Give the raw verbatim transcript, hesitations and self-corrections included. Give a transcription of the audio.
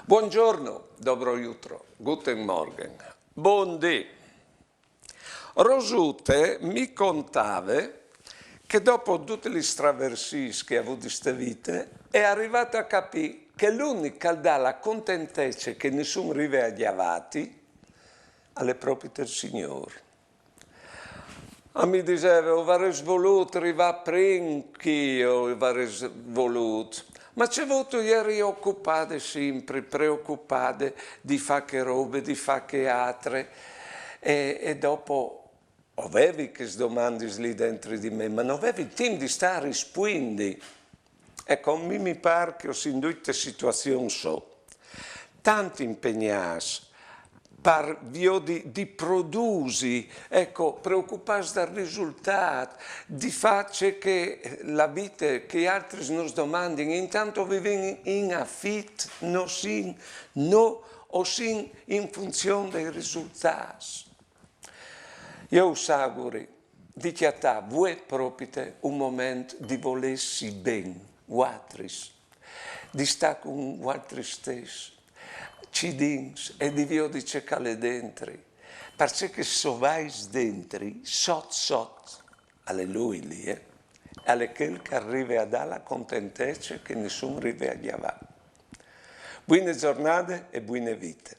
Buongiorno, dobro jutro, guten Morgen, bundì. Rosute mi contave che dopo tutti gli straversiis che ha avuto in ste vite, è arrivata a capì che l'unico che dà la contentece che nessun rive a giavati, al è proprio il Signor. A mi diseve, o varès volut rivà prin, chi o varès volut. Ma ce vutu, jeri ocupade simpri, preocupade di fà che robe, di fà che altre. E, e dopo o vevi che domandis lì dentri di me, ma no vevi timp di stà a rispuindi. Ecco, mi, mi par che o sin duite situazion so. Tant impegnàs par viodi di produsi, ecco, preocupàs dal risultat, di fà ce che la vite, che i altris nos domandin, intant o vivìn in afit, no sin, no, o sin in funzion dai risultats. Jo us auguri di cjatà vuê propite un moment di volêsi ben, vualtris, di stà cun vualtris stes, ci dins, e di viodi ce che al è dentri, parcè che se o vais dentri, sot sot, al è lui lì, eh? Al è chel che al rive a dà la contentece che nissun rive a gjavà. Buine zornade e buine vite.